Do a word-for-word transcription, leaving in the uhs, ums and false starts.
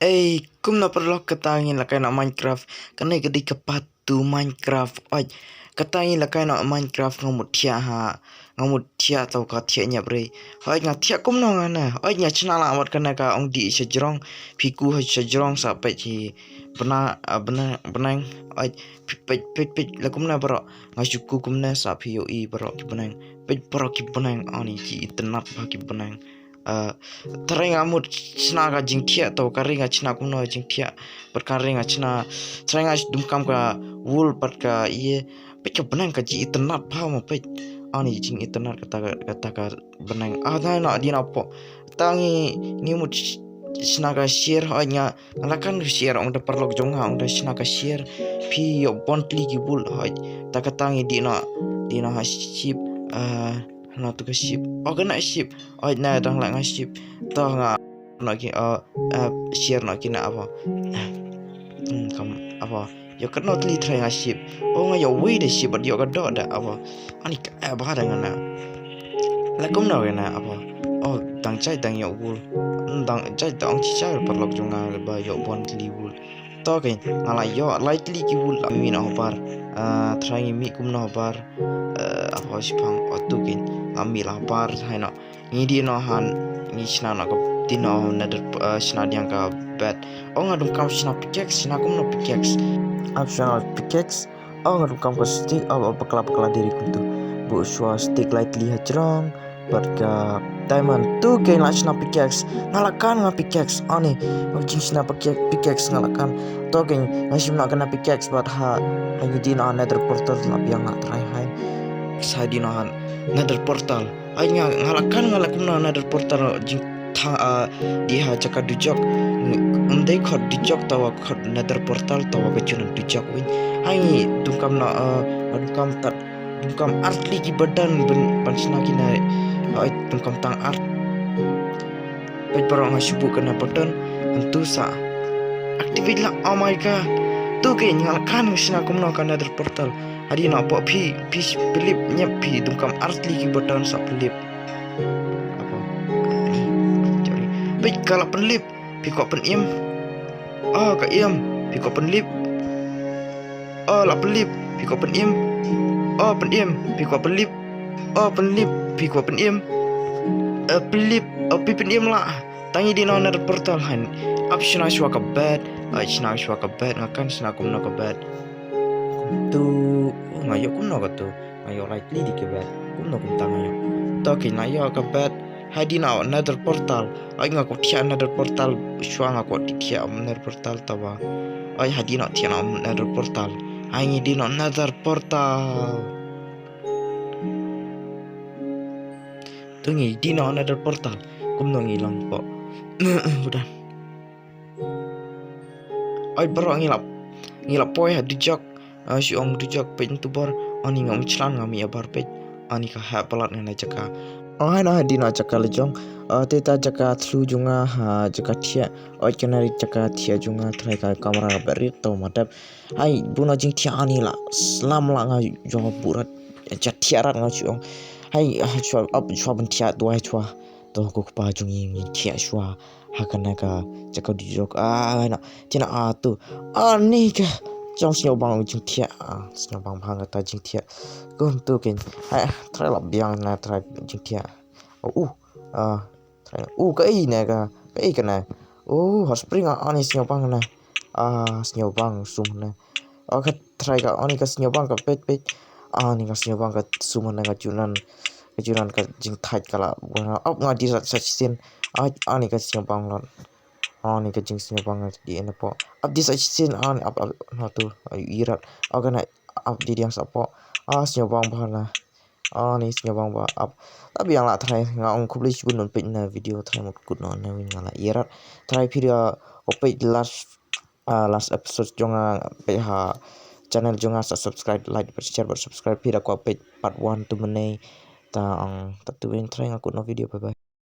Ei, kumno paralok, kata ngi la kai noh Minecraft. Kane ka dei ka part two Minecraft. Oi, kata ngi la kai noh Minecraft, nga mut thiah ha. Nga mut thiah, to ka thiah ñiap rei. Oi, nga thiah kumno nga ne. Oi, nga chna la wat kane ka ong dih sha jrong. Phi ku ha sha jrong sa peit hi. Bna, ah, bna, bneng. Oi, peit, peit, peit, la kumne baroh. Nga shu ku kumne sa phi ïohi baroh ki bneng. Peit baroh ki bneng. Ani ki itynnad bha ki bneng. Ah, tharai nga mut chna ka jingthiah, to ka ri nga chna kumno jingthiah. Pat ka ri nga chna, tharai nga dum kam ka wool pat ka ïa. Peit ka bneng ka jingitynnad bha mo peit. Ani jingitynnad kata ka, kata ka bneng. Ah, dei na, dei na pok. Ta ngi, ngi mut ch-, chna ka sher, hoi nga, nga la kan sher, ong da paralok jong nga, ong da chna ka sher. Phi ïoh bun tylli ki wool, hoi. Ta kata ngi dih noh, dih noh ha sheep, ah, na tu ka sheep. Oh, kane sheep. Oi, na dang la nga sheep. To nga noh ki, ah, ah, sher noh ki na abo. Hmm, kam abo. Ïoh katno tylli tharai nga sheep. Oh, nga ïoh wei da sheep, bad ïoh ka doh da abo. Ani ka, eh, bha da nga na. La kumno ka na abo. Oh, dang jait dang ïoh wool. Hmm, dang jait dang ong chi jait paralok jong nga ba ïoh bun tylli wool. To kein, nga la ïoh lai tylli ki wool, la mih noh habar. Ah, tharai ngi mih kumno habar. Eh, abo shiphang, oh, to kein, la mih la habar, hai noh. Ngi dih noh han, ngi chna noh ka, dih noh nether, eh, chna biang ka bed. Oh, nga dum kam chna pickaxe, chna kumno pickaxe. Ap chna pickaxe. Oh, nga dum kam ka stick, ap, ap, bakla, bakla diri kumtu. Buh shuwa stick lai tylli ha jrong. Bad ka diamond. To kein la chna pickaxe. Nga la kan nga pickaxe. Ani. Nga jing chna pickaxe, pickaxe nga la kan. To kein nga shim noh kane pickaxe bad ha, ha ngi dih noh nether portal la biang nga tharai hai. Sa dih noh nether portal. Ai nga, nga la kan nga la kumno nether portal jingthang, ah, dih ha jaka dujok. Ng-, ym dei khot dujok tawa khot nether portal tawa ka junom dujok win. Ai ngi dum kam na, ah, dum kam tat, dum kam ar tylli ki button ban, ban chna kine. Ai dum kam tang ar. Peit baroh nga shu buh kane button. Hyntu sa activate la, oh my god. To kein nga la kan nga chna kumno ka nether portal. Hadien hapoh phi, phi pynlip ñiap phi dum kam ar tylli ki button sa pynlip. Hapoh. Ani, sorry. Peit ka la pynlip, phi kwah pynim. Ah, ka im, phi kwah pynlip. Ah, la pynlip, phi kwah pynim. Ah, pynim, phi kwah pynlip. Ah, pynlip, phi kwah pynim. Ah, pynlip, ah, phi pynim la. Ta ngi dih noh nether portal han. Ap chna shuwa ka bed. Ai chna shuwa ka bed, nga kan chna kumno ka bed. To, oh, nga ïoh kumno ka to. Nga ïoh lai tylli dih ki bed. Kumno kumta nga ïoh. To kein nga ïoh ka bed. Hai dih noh nether portal. Ai nga kwah thiah nether portal. Shuwa nga kwah thiah nether portal tawa. Ai hai dih noh thiah noh nether portal. Hai ngi dih noh nether portal. To ngi dih noh nether portal. Kumno ngi long pok. Udah. Oi baroh ngi la, ngi la poi ha dujok. Ah, shu ong dujok peit ntu bor. Ani nga um chlan nga mih habar peit. Ani ka heh palat nga na jaka. Oh hai noh dih noh jaka la jong. Ah, te ta jaka thlu jong nga ha jaka thiah. Oi kane ri jaka thiah jong nga tharai ka kamera ka barit to madep. Hai, buh noh jingthiah ani la. Slam la nga jong buh rat. Jat thiah rat nga shu ong. Hai, ah, shuwa, ap, shuwa ban thiah tuwai shuwa. To ko kpa jong ngi jingthiah shuwa. Ha kane ka jaka dujok. Ah, na. Tina ah tu. Ani ka. Jong sngewbang jingthiah. Ah, sngewbang bha kata jingthiah. Kumtu kein. Hai, tharai la biang na tharai jingthiah. Oh, uh. Ah, tharai. Uh, kaei ne ka. Kaei kane. Oh, hot spring ah, ani sngewbang ne. Ah, sngewbang sum ne. Oh, ka tharai ka, ani ka sngewbang ka peit peit. Ani ka sngewbang ka sum ne ka junan. Ka junan ka jingthait ka la. Ap nga dih rat sa shisien. Ai, ani ka sngewbang lat. Ani ka jingsngewbang ka dih na pok. Ap dih sa shisien ani ap, ap, na tu. Ai, irat. Oh, kane ap dih diang sa pok. Ah, sngewbang bha na. Ani sngewbang ba ap. Tapi yang la tharai nga ong khublei shibun ban peit na video tharai mut kut noh na win nga la irat. Tharai phi da ko peit last, ah, last episode jong nga peit ha channel jong nga sa subscribe, like, bad share, bad subscribe phi da ko peit part one tu mynne. Ta ong ta tu win tharai nga kut noh video, bye bye.